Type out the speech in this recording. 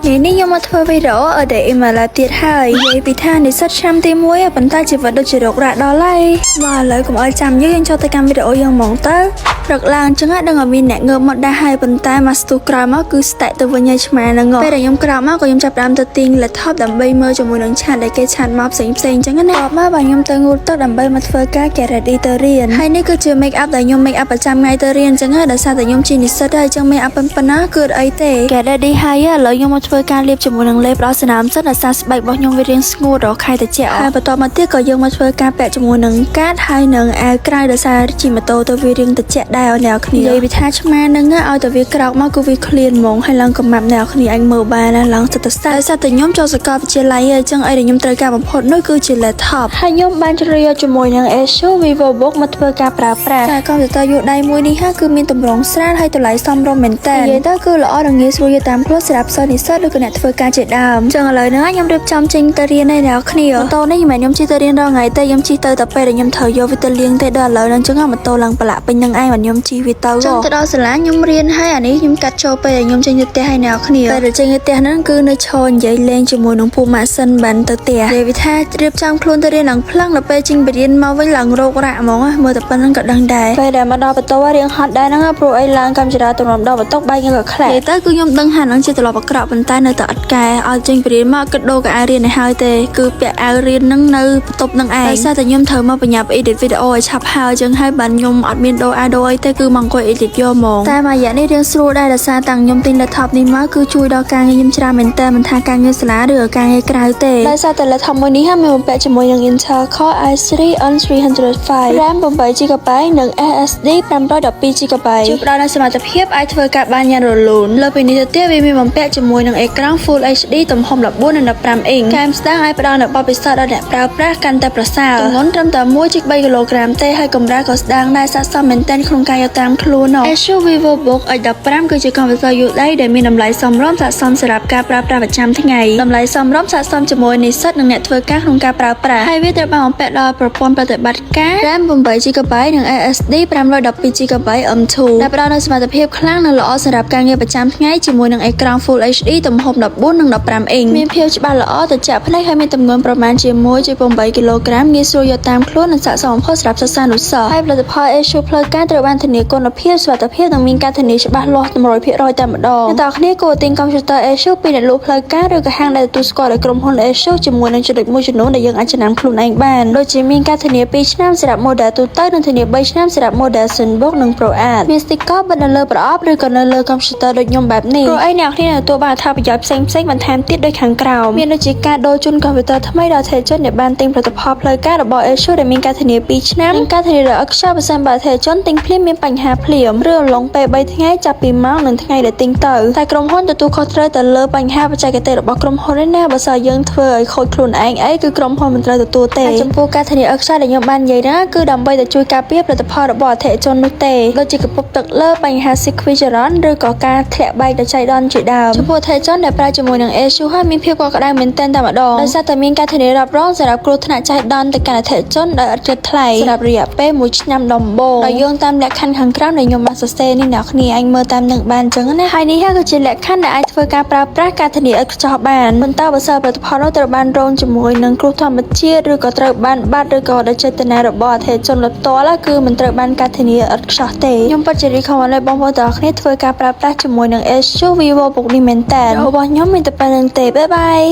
ថ្ងៃនេះខ្ញុំមកធ្វើវីដេអូឲ្យតែ email ឡាទៀតហើយនិយាយពីថានិស្សិតឆ្នាំទី1ប៉ុន្តែជីវិតដូចជារករ៉ាក់ដល់ហើយមកឥឡូវកុំឲ្យចាំយូរយើងចូលទៅកាន់វីដេអូយើងហ្មងទៅព្រឹកឡើងអញ្ចឹងដឹងឲ្យមានអ្នកងើបមកដែរហើយប៉ុន្តែមកស្ទុះក្រោយមកគឺស្ទាក់ទៅវិញហើយឆ្មាហ្នឹងពេលដែលខ្ញុំក្រោកមកក៏ខ្ញុំចាប់ផ្ដើមទៅទាញ laptop ដើម្បីមើលជាមួយនឹង chat ដែលគេ chat មកផ្សេងផ្សេងអញ្ចឹងណាបន្ទាប់មកបាទខ្ញុំទៅងូតទឹកដើម្បីមកធ្វើការ get ready ទៅរៀនហើយនេះគឺជា make up ដែលខ្ញុំ make up ប្រចាំថ្ងៃទៅរៀនអញ្ចឹងហើយដោយសារតែខ្ញុំជានិស្សិតហើយអញ្ចឹង make up ប៉ុណ្ណាគឺអត់អីទេ get ready ហើយឥឡូវខ្ញុំមកធ្វើការលាបជាមួយនឹងលេបដល់ស្នាមសិនដោយសារស្បែករបស់ខ្ញុំវារាងស្ងួតរខែត្រជាក់ហើយបន្ទាប់មកទៀតក៏យើងមកធ្វើការពាក់ជាមួយនឹងកាតហើយនឹងអាវក្រៅដោយសារជិះម៉ូតូទៅវារាងត្រជាក់ដែរឲ្យអ្នកគ្នានិយាយពីថាឆ្មានឹងឲ្យតែវាក្រោកមកគឺវាឃ្លានហ្មងហើយឡើងកំម៉ាប់អ្នកគ្នាអញមើលបានណាឡើងសិតតែស្ដោយសារតែខ្ញុំចូលសាកលវិទ្យាល័យហើយអញ្ចឹងអីដែលខ្ញុំត្រូវការបំផុតនោះគឺជា laptop ហើយខ្ញុំបានជ្រើសយកជាមួយនឹង Asus VivoBook មកធ្វើការប្រើប្រាស់តែកុំព្យូទ័រយួរដៃមួយនេះហាគឺមានទម្រង់ស្រាលហើយតម្លៃសមរម្យមែនតើនិយាយទៅគឺល្អនិងងាយស្រួលយកតាមខ្លួនសម្រាប់សិស្សនិស្សិតឬក៏អ្នកធ្វើការជាដើមអញ្ចឹងឥឡូវនេះខ្ញុំរៀបចំចេញទៅរៀនហើយអ្នកគ្នាម៉ូតូនេះមិនមែនខ្ញុំជិះទៅរៀនរាល់ថ្ងៃទេខ្ញុំជិះទៅតែពេលដែលខ្ញុំត្រូវយកវាទៅលាងទេដល់ឥឡូវហ្នឹងអញ្ចឹងម៉ូតូឡើងប្រឡាក់ពេញនឹងឯងបាទខ្ញុំជិះវាទៅចឹងទៅដល់សាលាខ្ញុំរៀនហើយអានេះខ្ញុំកាត់ចូលពេលដែលខ្ញុំចេញទៅផ្ទះហើយអ្នកគ្នាពេលដែលចេញទៅផ្ទះហ្នឹងគឺនៅឈរនិយាយលេងជាមួយនឹងពូម៉ាក់សិនបានទៅផ្ទះនិយាយវាថារៀបចំខ្លួនទៅរៀនឡើងភ្លឹងដល់ពេលចេញទៅរៀនមកវិញឡើងរោគរ៉ាក់ហ្មងមើលតែប៉ុណ្្នឹងក៏ដឹងដែរពេលដែលមកដល់បន្ទប់រៀងហត់ដែរហ្នឹងព្រោះអីឡើងកម្មចរាទម្រាំដល់បន្ទប់បែកក៏ខ្លាចនិយាយទៅគឺខ្ញុំដឹងថាហ្នឹងជាទម្លាប់អាក្រក់ប៉ុន្តែនៅតែអត់កែឲ្យចេញពីរៀនមកគិតដូរកៅអៅរៀនឲ្យហើយទេគឺពាក់អាវរៀនហ្នឹងនៅបន្ទប់ហ្នឹងឯងដោយសារតែខ្ញុំត្រូវមកបញ្ញាប់ edit វីដេអូឲ្យឆាប់ហើយចឹងហើយបានខ្ញុំអត់មានដូរអាវដូរអីទេគឺមកអង្គុយ edit យកហ្មងតែមួយរយៈនេះរៀងស្រួលដែរដោយសារតាំងខ្ញុំទិញ laptop នេះមកគឺជួយដល់ការងារខ្ញុំច្រើនមែនតើមិនថាការងារសាលាឬក៏ការងារក្រៅទេដោយសារតែ laptop មួយនេះមានបំពាក់ជាមួយនឹង Intel Core i3 N305 RAM 8 GB និង SSD 512 GB ជួយផ្ដល់នូវសមត្ថភាពអាចធ្វើការបានយ៉ាងរលូនលើពីនេះទៅទៀតវាមានបំពាក់ជាមួយនឹងអេក្រង់ Full HD ទំហំ14និង15អ៊ីងកែមស្ដាងអាចផ្ដល់នូវបទពិសោធន៍ដល់អ្នកប្រើប្រាស់កាន់តែប្រសើរទម្ងន់ត្រឹមតែ1.3គីឡូក្រាមទេហើយកម្រាស់ក៏ស្ដាងដែរស័ក្តិសមមែនទែនក្នុងការយកតាមខ្លួន Asus VivoBook X15 គឺជាកុំព្យូទ័រយួរដៃដែលមានតម្លៃសមរម្យស័ក្តិសមសម្រាប់ការប្រើប្រាស់ប្រចាំថ្ងៃតម្លៃសមរម្យស័ក្តិសមជាមួយនិស្សិតនិងអ្នកធ្វើការក្នុងការប្រើប្រាស់ហើយវាត្រូវបានបំពាក់ដោយប្រព័ន្ធប្រតិបត្តិការ RAM 8 GB និង SSD 512 GB M2 ដែលផ្ដល់នូវសមត្ថភាពខ្លាំងនិងល្អសម្រាប់ការងារប្រចាំថ្ងៃជាមួយនឹងអេក្រង់ Full HD ទំហំ14និង15អ៊ីងមានភាពច្បាស់ល្អត្រជាក់ភ្នែកហើយមានទម្ងន់ប្រមាណជា1.8គីឡូក្រាមងាយស្រួលយកតាមខ្លួននិងស័ក្តិសមបំផុតសម្រាប់សិស្សានុសិស្សហើយផលិតផល Asus ផ្លូវការត្រូវបានធានាគុណភាពសុវត្ថិភាពនិងមានការធានាច្បាស់លាស់100%តែម្ដងអ្នកទាំងអស់គ្នាគួរទិញកុំព្យូទ័រ Asus ពីអ្នកលក់ផ្លូវការឬក៏ហាងដែលទទួលស្គាល់ដោយក្រុមហ៊ុន Asus ជាមួយនឹងចំណុចមួយចំនួនដែលយើងអាចចំណាំខ្លួនឯងបានដូចជាមានការធានា2ឆ្នាំសម្រាប់ model ទូទៅនិងធានា3ឆ្នាំសម្រាប់ model ZenBook និង ProArt មាន sticker បិទនៅលើប្រអប់ឬក៏នៅលើកុំព្យូទ័រដូចខ្ញុំបែបនេះព្រោះអីអ្នកគ្នាទទួលបានអត្ថប្រយោជន៍ផ្សេងៗបន្ថែមទៀតដូចខាងក្រោមមានដូចជាការដូរជូនកុំព្យូទ័រថ្មីដល់អតិថិជនដែលបានទិញផលិតផលផ្លូវការរបស់ Asus ដែលមានការធានា2ឆ្នាំនិងការធានាដោយឥតខ្ចោះប្រសិនបើអតិថិជនទិញភ្លាមមានបញ្ហាភ្លាមឬអំឡុងពេល3ថ្ងៃចាប់ពីម៉ោងនិងថ្ងៃដែលទិញទៅតែក្រុមហ៊ុនទទួលខុសត្រូវទៅលើបញ្ហាបច្ចេកទេសរបស់ក្រុមហ៊ុននេះណាបើសិនយើងធ្វើឲ្យខូចខ្លួនឯងអីគឺក្រុមហ៊ុនមិនត្រូវទទួលទេហើយចំពោះការធានាឥតខ្ចោះដែលខ្ញុំបាននិយាយណាគឺដើម្បីតែជួយការពារផលិតផលរបស់អតិថិជននោះទេដូចជាកំពប់ទឹកលើបញ្ហា ស៊ីចរន្តឬក៏ការធ្លាក់បែកដោយចៃដន្យជាដើមចំពោះអតិថិជនដែលប្រើជាមួយនឹង Asus ហើយមានភាពកក់ក្ដៅមែនទែនតែម្ដងដោយសារតែមានការធានារ៉ាប់រងសម្រាប់គ្រោះថ្នាក់ចៃដន្យទៅកាន់អតិថិជនដោយឥតគិតថ្លៃសម្រាប់រយៈពេល1ឆ្នាំដំបូងដោយយោងតាមលក្ខខណ្ឌខាងក្រោមដែលខ្ញុំបានសរសេរនេះអ្នកគ្នាអាចមើលតាមនឹងបានអញ្ចឹងណាហើយនេះគឺជាលក្ខខណ្ឌដែលអាចធ្វើការប្រើប្រាស់ការធានាឥតខ្ចោះបានប៉ុន្តែបើសិនផលិតផលនោះត្រូវបានរងជាមួយនឹងគ្រោះធម្មជាតិឬក៏ត្រូវបានបាត់ឬក៏ដោយចេតនារបស់អតិថិជនផ្ទាល់គឺមិនត្រូវបានការធានាឥតខ្ចោះទេខ្ញុំពិតជា recommend ឲ្យបងប្អូនទាំងអស់គ្នាធ្វើការប្រើប្រាស់ជាមួយនឹង Asus VivoBook នេះមែនតើរបស់ខ្ញុំមានតែប៉ុណ្្នឹងទេbye bye.